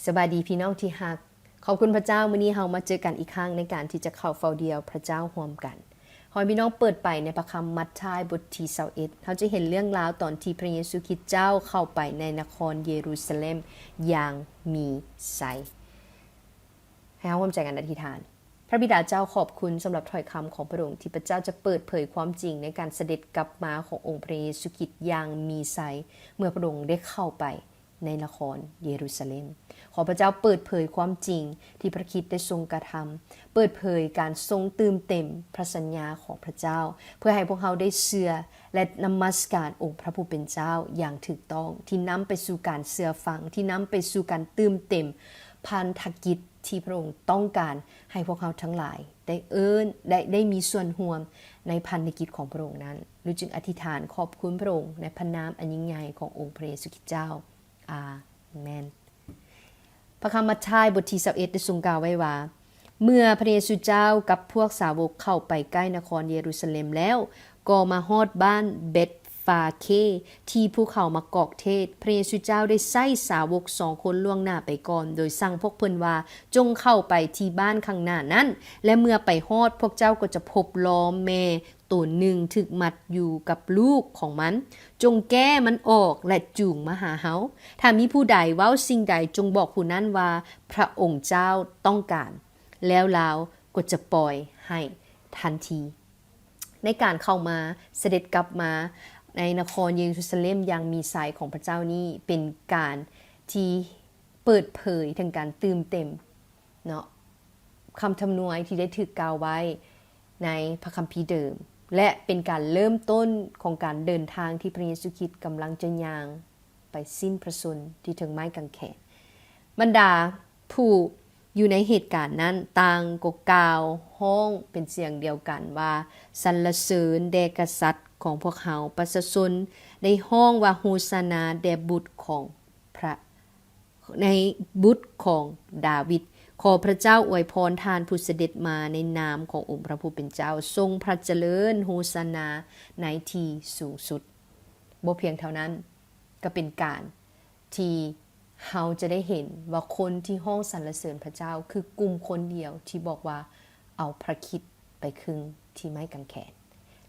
ສະບາຍດີພີ່ນ້ອງທີ່ຮັກ, ຂອບຄຸນພະເຈົ້າ, ມື້ນີ້ເຮົາມາເຈີກັນອີກຄັ້ງໃນການທີ່ຈະເຂົ້າເຝົ້າດ່ຽວພະເຈົ້າຮ່ວມກັນ. ຂໍໃຫ້ພີ່ນ້ອງເປີດໄປໃນພະຄຳມັດທາຍບົດທີຊາວເອັດ, ເຮົາຈະເຫັນເລື່ອງລາວຕອນທີ່ພະເຢຊູຄຣິດເຈົ້າເຂົ້າໄປໃນນະຄອນເຢຣູຊາເລັມຢ່າງມີໄຊ. ໃຫ້ເຮົາຮ່ວມໃຈກັນອະທິຖານ. ພະບິດາເຈົ້າ, ຂອບຄຸນສຳລັບຖ້ອຍຄຳຂອງພະອົງ ທີ່ພະເຈົ້າຈະເປີດເຜີຍຄວາມຈິງໃນການສະເດັດກັບມາຂອງອົງພະເຢຊູຄຣິດຢ່າງມີໄຊ ເມື່ອພະອົງໄດ້ເຂົ້າໄປ ໃນນະຄອນເຢຣູຊາເລັມ. ຂໍພະເຈົ້າເປີດເຜີຍຄວາມຈິງທີ່ພະຄຣິດໄດ້ຊົງກະທຳ, ເປີດເຜີຍການຊົງຕື່ມເຕັມພະສັນຍາຂອງພະເຈົ້າ, ເພື່ອໃຫ້ພວກເຮົາໄດ້ເຊື່ອ ແລະ ນະມັດສະການອົງພະຜູ້ເປັນເຈົ້າຢ່າງຖືກຕ້ອງ, ທີ່ນຳໄປສູ່ການເຊື່ອຟັງ, ທີ່ນຳໄປສູ່ການຕື່ມເຕັມພັນທະກິດທີ່ພະອົງຕ້ອງການໃຫ້ພວກເຮົາທັງຫຼາຍໄດ້ເອີ້ນ ໄດ້ ໄດ້ມີສ່ວນຮ່ວມໃນພັນທະກິດຂອງພະອົງນັ້ນ. ລູກຈຶ່ງອະທິຖານຂອບຄຸນພະອົງໃນພະນາມອັນຍິ່ງໃຫຍ່ຂອງອົງພະເຢຊູຄຣິດເຈົ້າ. ອາແມນ. ພະຄຳມັດທາຍບົດທີຊາວເອັດໄດ້ຊົງກ່າວໄວ້ວ່າ, ເມື່ອພະເຢຊູເຈົ້າກັບພວກສາວົກເຂົ້າໄປໃກ້ນະຄອນເຢຣູຊາເລັມແລ້ວ, ກໍມາຮອດບ້ານເບັດຟາເຄ ທີ່ພວກເຂົາມາກອກເທດ. ພະເຢຊູເຈົ້າໄດ້ໃຊ້ສາວົກສອງຄົນລ່ວງໜ້າໄປກ່ອນ, ໂດຍສັ່ງພວກເພິ່ນວ່າ, ຈົ່ງເຂົ້າໄປທີ່ບ້ານຂ້າງໜ້ານັ້ນ, ແລະ ເມື່ອໄປຮອດ, ພວກເຈົ້າກໍຈະພົບລໍ້ແມ່ ໂຕໜຶ່ງຖືກມັດຢູ່ກັບລູກຂອງມັນ, ຈົ່ງແກ້ມັນອອກ ແລະ ຈູງມາຫາເຮົາ. ຖ້າມີຜູ້ໃດເວົ້າສິ່ງໃດ, ຈົ່ງບອກຜູ້ນັ້ນວ່າພະອົງເຈົ້າຕ້ອງການ, ແລ້ວລາວກໍຈະປ່ອຍໃຫ້ທັນທີ. ໃນການເຂົ້າມາ, ສະເດັດກັບມາໃນນະຄອນເຢຣູຊາເລັມຢ່າງມີໄຊຂອງພະເຈົ້ານີ້ ເປັນການທີ່ເປີດເຜີຍເຖິງການຕື່ມເຕັມ ເນາະ ຄຳທຳນວຍທີ່ໄດ້ຖືກກ່າວໄວ້ໃນພະຄຳພີເດີມ ແລະ ເປັນການເລີ່ມຕົ້ນຂອງການເດີນທາງທີ່ພະເຢຊູຄຣິດກຳລັງຈະຍ່າງໄປສິ້ນພະຊົນທີ່ເທິງໄມ້ກາງແຂນ. ບັນດາຜູ້ຢູ່ໃນເຫດການນັ້ນຕ່າງກໍກ່າວຮ້ອງເປັນສຽງດຽວກັນວ່າ, ສັນລະເສີນແດ່ກະສັດຂອງພວກເຮົາ. ປະຊາຊົນໄດ້ຮ້ອງວ່າ, ໂຮຊານາແດ່ບຸດຂອງພະ ໃນບຸດຂອງດາວິດ. ຂໍພະເຈົ້າອວຍພອນທ່ານຜູ້ສະເດັດມາໃນນາມຂອງອົງພະຜູ້ເປັນເຈົ້າ. ຊົງພະຈະເລີນ, ໂຮຊານາໃນທີ່ສູງສຸດ. ບໍ່ພຽງເທົ່ານັ້ນ, ກໍເປັນການທີ່ເຮົາຈະໄດ້ເຫັນວ່າຄົນທີ່ຮ້ອງສັນລະເສີນພະເຈົ້າ ຄືກຸ່ມຄົນດຽວທີ່ບອກວ່າ, ເອົາພະຄຣິດໄປຄຶງທີ່ໄມ້ກາງແຂນ.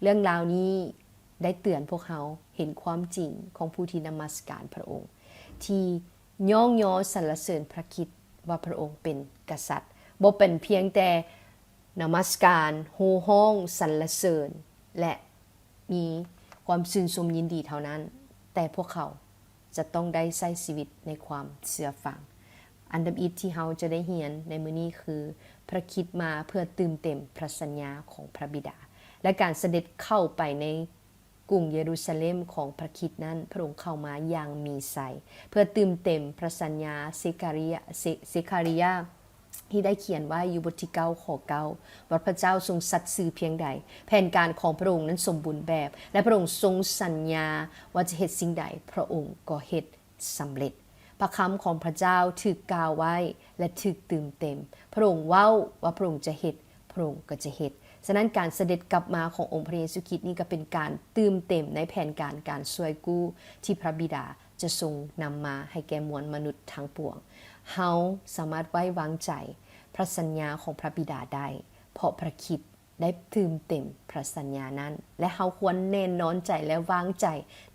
ເລື່ອງລາວນີ້ໄດ້ເຕືອນພວກເຮົາເຫັນຄວາມຈິງຂອງຜູ້ທີ່ນະມັດສະການພະອົງ ທີ່ຍ້ອງຍໍສັນລະເສີນພະຄຣິດວ່າພະອົງເປັນກະສັດ, ບໍ່ເປັນພຽງແຕ່ນະມັດສະການ, ໂຫ່ຮ້ອງສັນລະເສີນ ແລະ ມີຄວາມຊື່ນຊົມຍິນດີເທົ່ານັ້ນ, ແຕ່ພວກເຂົາຈະຕ້ອງໄດ້ໃຊ້ຊີວິດໃນຄວາມເຊື່ອຟັງ. ອັນທຳອິດທີ່ເຮົາຈະໄດ້ຮຽນໃນມື້ນີ້ຄື ພະຄຣິດມາເພື່ອຕື່ມເຕັມພະສັນຍາຂອງພະບິດາ ແລະ ການສະເດັດເຂົ້າໄປໃນ ກຸງເຢຣູຊາເລັມຂອງພະຄຣິດນັ້ນ, ພະອົງເຂົ້າມາຢ່າງມີໄຊ ເພື່ອຕື່ມເຕັມພະສັນຍາເຊຄາຣິຍາ, ເຊ, ເຊຄາຣິຍາທີ່ໄດ້ຂຽນໄວ້ຢູ່ບົດທີເກົ້າ ຂໍ້ເກົ້າ ວ່າພະເຈົ້າຊົງສັດຊື່ພຽງໃດ, ແຜນການຂອງພະອົງນັ້ນສົມບູນແບບ ແລະ ພະອົງຊົງສັນຍາວ່າຈະເຮັດສິ່ງໃດ, ພະອົງກໍເຮັດ ສຳເລັດ. ພະຄຳຂອງພະເຈົ້າຖືກກ່າວໄວ້ ແລະ ຖືກຕື່ມເຕັມ. ພະອົງເວົ້າວ່າພະອົງຈະເຮັດ, ພະອົງກໍຈະເຮັດ. ສະນັ້ນ, ການສະເດັດກັບມາຂອງອົງພະເຢຊູຄຣິດນີ້ກໍເປັນການຕື່ມເຕັມໃນແຜນການການຊ່ວຍກູ້ທີ່ພະບິດາຈະຊົງນຳມາໃຫ້ແກ່ມວນມະນຸດທັງປວງ. ເຮົາສາມາດໄວ້ວາງໃຈພະສັນຍາຂອງພະບິດາໄດ້, ເພາະພະຄຣິດ ໄດ້ຕື່ມເຕັມພະສັນຍານັ້ນ ແລະ ເຮົາຄວນແນ່ນອນໃຈ ແລະ ວາງໃຈ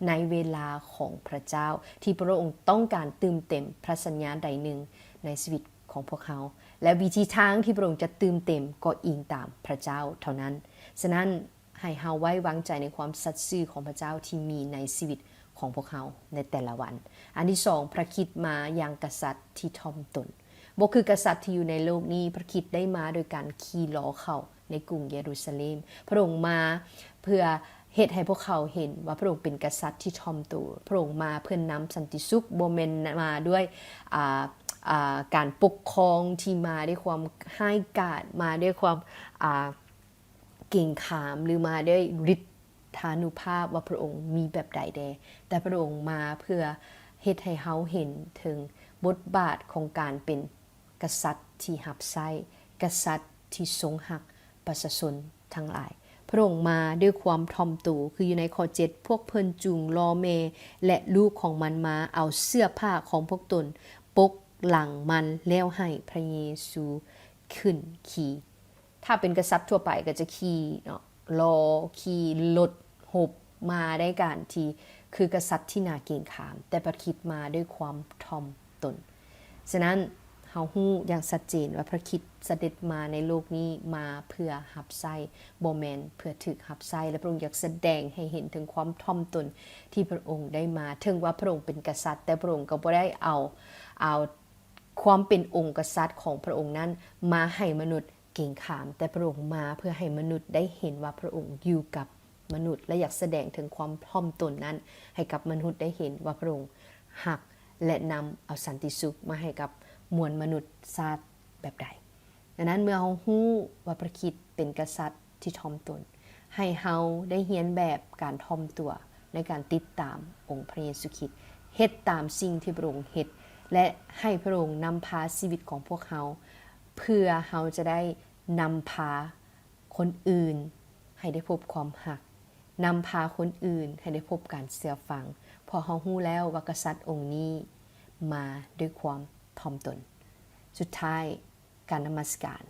ໃນເວລາຂອງພະເຈົ້າ ທີ່ພະອົງຕ້ອງການຕື່ມເຕັມພະສັນຍາໃດໜຶ່ງໃນຊີວິດຂອງພວກເຮົາ ແລະ ວິທີທາງທີ່ພະອົງຈະຕື່ມເຕັມກໍອີງຕາມພະເຈົ້າເທົ່ານັ້ນ. ສະນັ້ນ, ໃຫ້ເຮົາໄວ້ວາງໃຈໃນຄວາມສັດຊື່ຂອງພະເຈົ້າທີ່ມີໃນຊີວິດຂອງພວກເຮົາໃນແຕ່ລະວັນ. ອັນທີສອງ, ພະຄຣິດມາຢ່າງກະສັດທີ່ຖ່ອມຕົນ. ບໍ່ຄືກະສັດທີ່ຢູ່ໃນໂລກນີ້, ພະຄຣິດໄດ້ມາໂດຍການຂີ່ລໍ້ເຂົ້າໃນກຸງເຢຣູຊາເລັມ. ພະອົງມາເພື່ອເຮັດໃຫ້ພວກເຂົາເຫັນວ່າພະອົງເປັນກະສັດທີ່ຖ່ອມໂຕ. ພະອົງມາເພື່ອນຳສັນຕິສຸກ, ບໍ່ແມ່ນມາດ້ວຍ, ອ່າ, ອ່າ, ການປົກຄອງທີ່ມາດ້ວຍຄວາມຮ້າຍກາດ, ມາດ້ວຍຄວາມ, ອ່າ, ເກງຂາມ ຫຼື ມາດ້ວຍລິດ ທານຸພາບວ່າພະອົງມີແບບໃດແດ່, ແຕ່ພະອົງມາເພື່ອເຮັດໃຫ້ເຮົາເຫັນເຖິງບົດບາດຂອງການເປັນກະສັດທີ່ຮັບໃຊ້, ກະສັດທີ່ຊົງຮັກປະຊາຊົນທັງຫຼາຍ. ພະອົງມາດ້ວຍຄວາມຖ່ອມໂຕ, ຄືຢູ່ໃນຂໍ້ເຈັດ, ພວກເພິ່ນຈູງລໍ້ແມ່ ແລະ ລູກຂອງມັນມາ, ເອົາເສື້ອຜ້າຂອງພວກຕົນປົກ ຫຼັງມັນ ແລ້ວໃຫ້ພະເຢຊູຂຶ້ນຂີ່. ຖ້າເປັນກະສັດທົ່ວໄປກໍຈະຂີ່ເນາະ ລໍ້ ຂີ່ລົດຮົບມາໃນການທີ່ ຄືກະສັດທີ່ໜ້າເກງຂາມ, ແຕ່ພະຄຣິດມາດ້ວຍຄວາມຖ່ອມຕົນ. ສະນັ້ນ ເຮົາຮູ້ຢ່າງຊັດເຈນວ່າພະຄຣິດສະເດັດມາໃນໂລກນີ້ມາເພື່ອຮັບໃຊ້, ບໍ່ແມ່ນເພື່ອຖືກຮັບໃຊ້. ແລະ ພະອົງຢາກສະແດງໃຫ້ເຫັນເຖິງຄວາມຖ່ອມຕົນທີ່ພະອົງໄດ້ມາ. ເຖິງວ່າພະອົງເປັນກະສັດ, ແຕ່ພະອົງກໍບໍ່ໄດ້ເອົາ, ເອົາຄວາມເປັນອົງກະສັດຂອງພະອົງນັ້ນມາໃຫ້ມະນຸດເກງຂາມ, ແຕ່ພະອົງມາເພື່ອໃຫ້ມະນຸດໄດ້ເຫັນວ່າພະອົງຢູ່ກັບ ມະນຸດ ແລະ ຢາກສະແດງເຖິງຄວາມຖ່ອມຕົນນັ້ນໃຫ້ກັບມະນຸດໄດ້ເຫັນວ່າພະອົງຮັກ ແລະ ນຳເອົາສັນຕິສຸກມາໃຫ້ກັບມວນມະນຸດຊາດແບບໃດ. ດັ່ງນັ້ນ ເມື່ອເຮົາຮູ້ວ່າພະຄຣິດເປັນກະສັດທີ່ຖ່ອມຕົນ, ໃຫ້ເຮົາໄດ້ຮຽນແບບການຖ່ອມຕົວໃນການຕິດຕາມອົງພະເຢຊູຄຣິດ, ເຮັດຕາມສິ່ງທີ່ພະອົງເຮັດ ແລະ ໃຫ້ພະອົງນຳພາຊີວິດຂອງພວກເຮົາ, ເພື່ອເຮົາຈະໄດ້ນຳພາ ຄົນອື່ນໃຫ້ໄດ້ພົບຄວາມຮັກ, ນຳພາຄົນອື່ນໃຫ້ໄດ້ພົບການເຊື່ອຟັງ, ເພາະເຮົາຮູ້ແລ້ວວ່າກະສັດອົງນີ້ມາດ້ວຍຄວາມຖ່ອມຕົນ. ສຸດທ້າຍ, ການນະມັດສະການ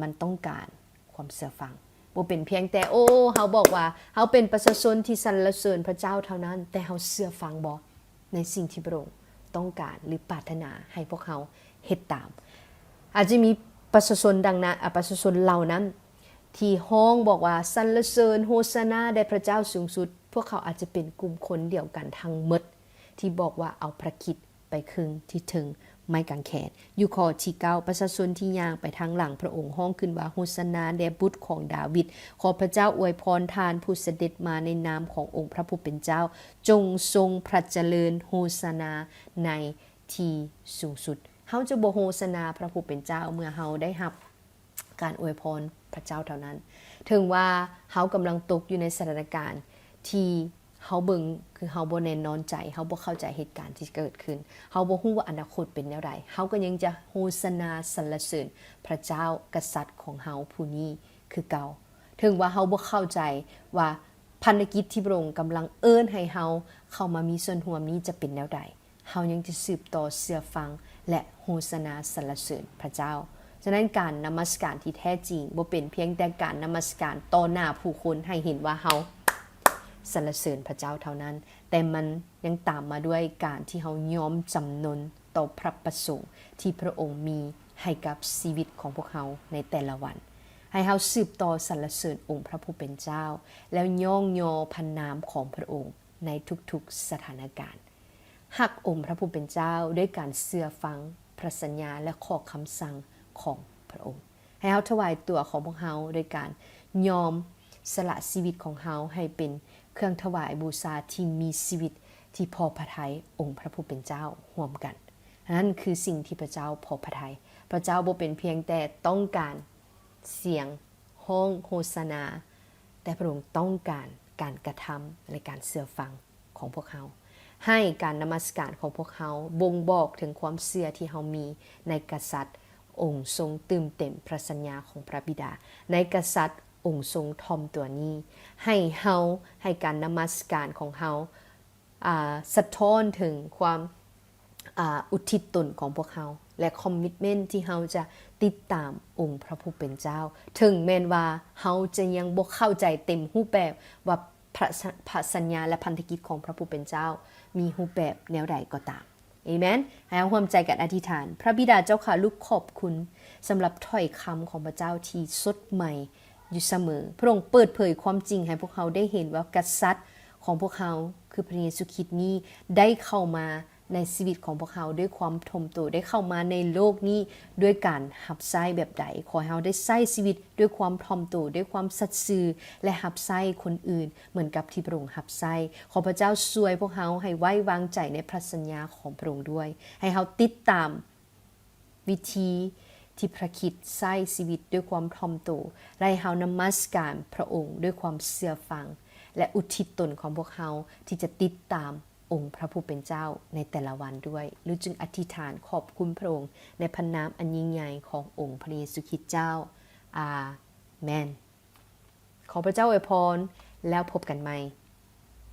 ມັນຕ້ອງການຄວາມເຊື່ອຟັງ. ບໍ່ເປັນພຽງແຕ່, ໂອ້, ເຮົາບອກວ່າເຮົາເປັນປະຊາຊົນທີ່ສັນລະເສີນພະເຈົ້າເທົ່ານັ້ນ, ແຕ່ເຮົາເຊື່ອຟັງບໍ່? ໃນສິ່ງທີ່ພະອົງຕ້ອງການ ຫຼື ປາດຖະໜາໃຫ້ພວກເຮົາເຮັດຕາມ. ອາດຈະມີປະຊາຊົນດັ່ງນັ້ນ, ອາ, ປະຊາຊົນເຫຼົ່ານັ້ນທີ່ຮ້ອງບອກວ່າ ສັນລະເສີນໂຮຊານາແດ່ພະເຈົ້າສູງສຸດ. ພວກເຂົາອາດຈະເປັນກຸ່ມຄົນດຽວກັນທັງໝົດທີ່ບອກວ່າເອົາພະຄຣິດໄປຄຶງທີ່ເທິງໄມ້ກາງແຂນ. ຢູ່ຂໍ້ທີເກົ້າ, ປະຊາຊົນທີ່ຍ່າງໄປທາງຫຼັງພະອົງຮ້ອງຂຶ້ນວ່າ ໂຮຊານາແດ່ບຸດຂອງດາວິດ. ຂໍພະເຈົ້າອວຍພອນທ່ານຜູ້ສະເດັດມາໃນນາມຂອງອົງພະຜູ້ເປັນເຈົ້າ. ຈົ່ງຊົງພະຈະເລີນໂຮຊານາໃນທີ່ສູງສຸດ. ເຮົາຈະບໍ່ໂຮຊານາພະຜູ້ເປັນເຈົ້າເມື່ອເຮົາໄດ້ຮັບການອວຍພອນພະເຈົ້າເທົ່ານັ້ນ. ເຖິງວ່າເຮົາກຳລັງຕົກຢູ່ໃນສະຖານະການທີ່ເຮົາເບິ່ງ ຄືເຮົາບໍ່ແນ່ນອນໃຈ, ເຮົາບໍ່ເຂົ້າໃຈເຫດການທີ່ເກີດຂຶ້ນ, ເຮົາບໍ່ຮູ້ວ່າອະນາຄົດເປັນແນວໃດ, ເຮົາກໍຍັງຈະໂຮຊານາສັນລະເສີນພະເຈົ້າກະສັດຂອງເຮົາຜູ້ນີ້ຄືເກົ່າ. ເຖິງວ່າເຮົາບໍ່ເຂົ້າໃຈວ່າ ພັນທະກິດທີ່ພະອົງກຳລັງເອີ້ນໃຫ້ເຮົາເຂົ້າມາມີສ່ວນຮ່ວມນີ້ຈະເປັນແນວໃດ, ເຮົາຍັງຈະສືບຕໍ່ເຊື່ອຟັງ ແລະ ໂຮຊານາສັນລະເສີນພະເຈົ້າ. ສະນັ້ນ ການນະມັດສະການທີ່ແທ້ຈິງບໍ່ເປັນພຽງແຕ່ການນະມັດສະການຕໍ່ໜ້າຜູ້ຄົນໃຫ້ເຫັນວ່າເຮົາສັນລະເສີນພະເຈົ້າເທົ່ານັ້ນ, ແຕ່ມັນຍັງຕາມມາດ້ວຍການທີ່ເຮົາຍອມຈຳນົນຕໍ່ພະປະສົງທີ່ພະອົງມີໃຫ້ກັບຊີວິດຂອງພວກເຮົາໃນແຕ່ລະວັນ. ໃຫ້ເຮົາສືບຕໍ່ສັນລະເສີນອົງພະຜູ້ເປັນເຈົ້າ ແລ້ວຍ້ອງຍໍພະນາມຂອງພະອົງ ໃນທຸກໆສະຖານະການ. ຮັກອົງພະຜູ້ເປັນເຈົ້າດ້ວຍການເຊື່ອຟັງພະສັນຍາ ແລະ ຂໍ້ຄຳສັ່ງຂອງພະອົງ. ໃຫ້ເຮົາຖວາຍຕົວຂອງພວກເຮົາໂດຍການຍອມສະຫຼະຊີວິດຂອງເຮົາໃຫ້ເປັນເຄື່ອງຖວາຍບູຊາທີ່ມີຊີວິດທີ່ພໍພະໄທອົງພະຜູ້ເປັນເຈົ້າຮ່ວມກັນ. ນັ້ນຄືສິ່ງທີ່ພະເຈົ້າພໍພະໄທ. ພະເຈົ້າບໍ່ເປັນພຽງແຕ່ຕ້ອງການສຽງຮ້ອງໂຮຊານາ, ແຕ່ພະອົງຕ້ອງການການກະທຳ ແລະ ການເຊື່ອຟັງຂອງພວກເຮົາ. ໃຫ້ການນະມັດສະການຂອງພວກເຮົາບົ່ງບອກເຖິງຄວາມເຊື່ອທີ່ເຮົາມີໃນກະສັດ ອົງຊົງຕື່ມເຕັມພະສັນຍາຂອງພະບິດາ, ໃນກະສັດອົງຊົງຖ່ອມຕົວນີ້. ໃຫ້ເຮົາ, ໃຫ້ການນະມັດສະການຂອງເຮົາ ອາ, ສະທ້ອນເຖິງຄວາມ ອາ, ອຸທິດຕົນຂອງພວກເຮົາ ແລະ ຄອມມິດເມັນທີ່ເຮົາຈະຕິດຕາມອົງພະຜູ້ເປັນເຈົ້າ, ເຖິງແມ່ນວ່າເຮົາຈະຍັງບໍ່ເຂົ້າໃຈເຕັມຮູບແບບວ່າພະ, ພະສັນຍາ ແລະ ພັນທະກິດຂອງພະຜູ້ເປັນເຈົ້າມີຮູບແບບແນວໃດກໍຕາມ. ເອເມນ. ໃຫ້ເຮົາຮ່ວມໃຈກັນອະທິຖານ. ພະບິດາເຈົ້າຂ້າ, ລູກຂອບຄຸນສຳລັບຖ້ອຍຄຳຂອງພະເຈົ້າທີ່ສົດໃໝ່ຢູ່ສະເໝີ. ພະອົງເປີດເຜີຍຄວາມຈິງໃຫ້ພວກເຮົາໄດ້ເຫັນວ່າກະສັດຂອງພວກເຮົາ ຄືພະເຢຊູຄຣິດນີ້ ໄດ້ເຂົ້າມາ ໃນຊີວິດຂອງພວກເຮົາດ້ວຍຄວາມຖ່ອມໂຕ, ໄດ້ເຂົ້າມາໃນໂລກນີ້ດ້ວຍການຮັບໃຊ້ແບບໃດ. ຂໍໃຫ້ເຮົາໄດ້ໃຊ້ຊີວິດດ້ວຍຄວາມຖ່ອມໂຕ, ດ້ວຍຄວາມສັດຊື່ ແລະ ຮັບໃຊ້ຄົນອື່ນເໝືອນກັບທີ່ພະອົງຮັບໃຊ້. ຂໍພະເຈົ້າຊ່ວຍພວກເຮົາໃຫ້ໄວ້ວາງໃຈໃນພະສັນຍາຂອງພະອົງດ້ວຍ, ໃຫ້ເຮົາຕິດຕາມວິທີທີ່ພະຄຣິດໃຊ້ຊີວິດດ້ວຍຄວາມຖ່ອມໂຕ, ແລະ ໃຫ້ເຮົານະມັດສະການພະອົງດ້ວຍຄວາມເຊື່ອຟັງ ແລະ ອຸທິດຕົນຂອງພວກເຮົາທີ່ຈະຕິດຕາມ ອົງພະຜູ້ເປັນເຈົ້າໃນແຕ່ລະວັນດ້ວຍ. ລູກຈຶ່ງອະທິຖານຂອບຄຸນພະອົງໃນພະນາມອັນຍິ່ງໃຫຍ່ຂອງອົງພະເຢຊູຄຣິດເຈົ້າ. ອາເມນ. ຂໍພະເຈົ້າອວຍພອນ, ແລ້ວພົບກັນໃໝ່.